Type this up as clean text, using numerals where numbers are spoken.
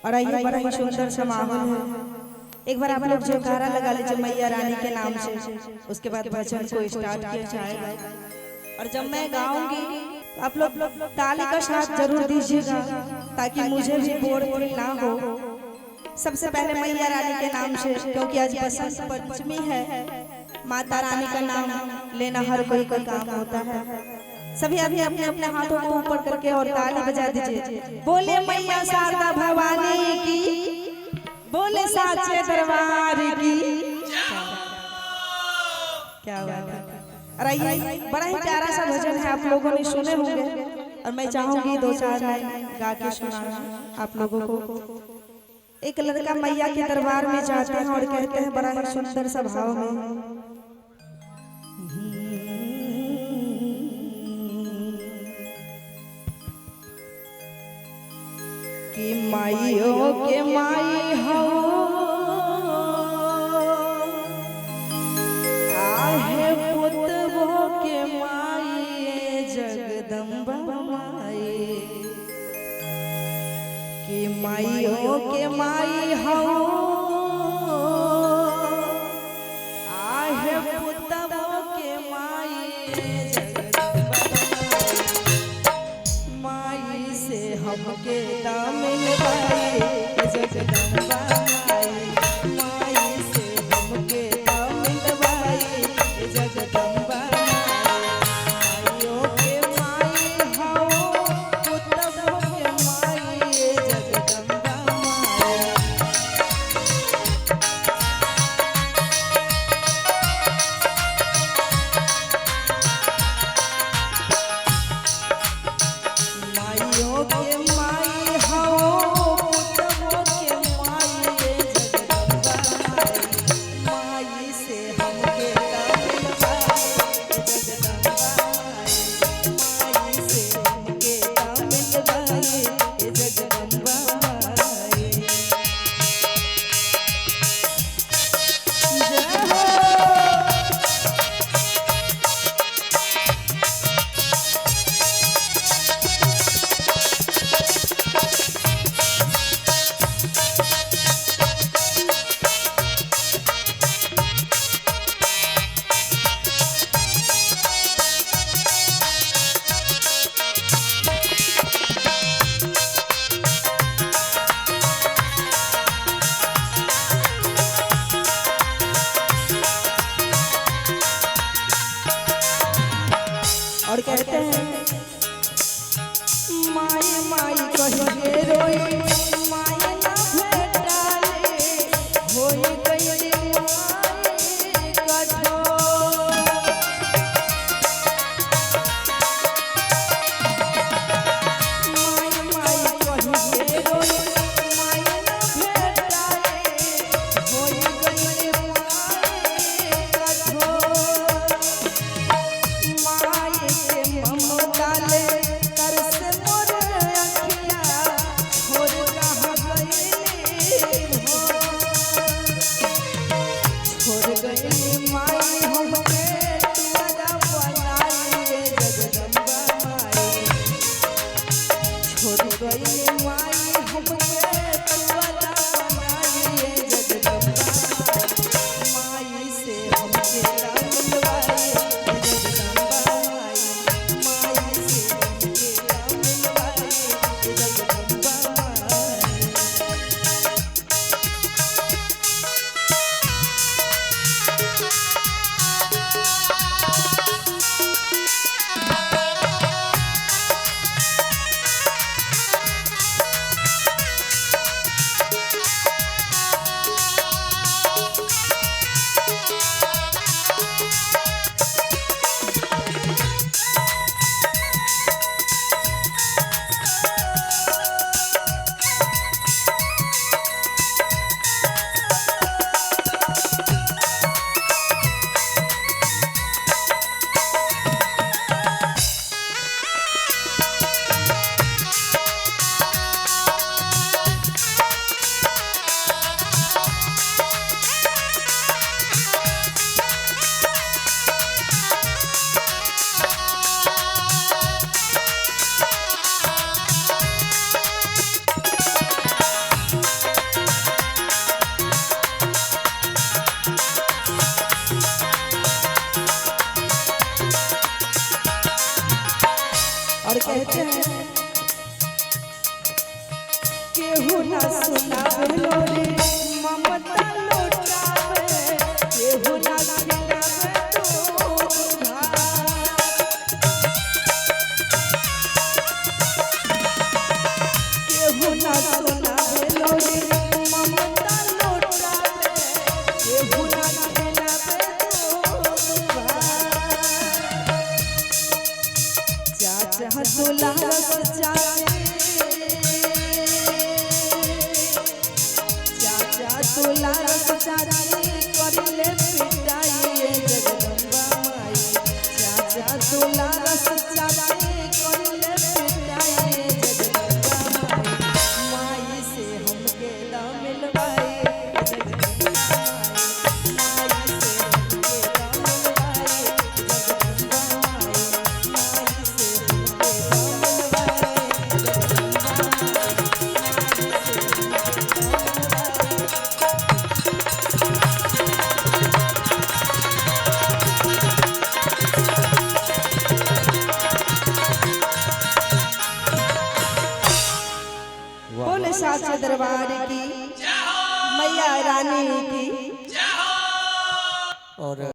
और आइए, बड़ा ही सुंदर सा माहौल है। एक बार आप लोग जयकारा लगा लीजिए मैया रानी के नाम से, उसके बाद भजन को स्टार्ट किया जाएगा। और जब मैं गाऊंगी तो आप लोग ताली का साथ जरूर दीजिएगा ताकि मुझे भी बोर फील ना हो। सबसे पहले मैया रानी के नाम से, क्योंकि आज बसंत पंचमी है, माता रानी का नाम लेना हर कोई का काम होता है। सभी अभी अपने अपने हाथों को ऊपर करके और ताली बजा दीजिए। बोले मैया शारदा भवानी की, बोले साचे दरबार की। क्या बात है। और आइए, बड़ा ही प्यारा सा भजन है, आप लोगों ने सुने होंगे और मैं चाहूंगी दो चार लाइन गा के सुनाना आप लोगों को। एक लड़का मैया के दरबार में जाते हैं और कहते हैं बड़ा ही सुंदर सा भाव में, कि माइयों के माई हो आहे पुतबो के माई जगदम्बा माई, कि माइयों के माई हो आहे पुतबो के माई जगदम्बा माई से हमके दामिन बाई जगदम्बा माई, माई से हमके दामिन बाई जगदम्बा माई, माइयों के माई हो पुतबो के माई जगदम्बा माई। केहू ना सुनावे लोरे ममता लौटावे, केहू ना खिलावे दूध भात। केहू ना सुनावे लोरे ममता लौटावे, केहू ना खिलावे दूध भात। चाचा दुलारस चाचे, चाचा दुलारस चाचे करले पिटाई जगदम्बा माई। चाचा दुलारस चाचे करले पिटाई जगदम्बा माई। माई से हमके द मिलवाई जगदम्बा माई। माई से हमके द मिलवाई जगदम्बा माई। माई से हमके द मिलवाई जगदम्बा माई। वाह। बोले साचे दरबार की, मैया रानी की। और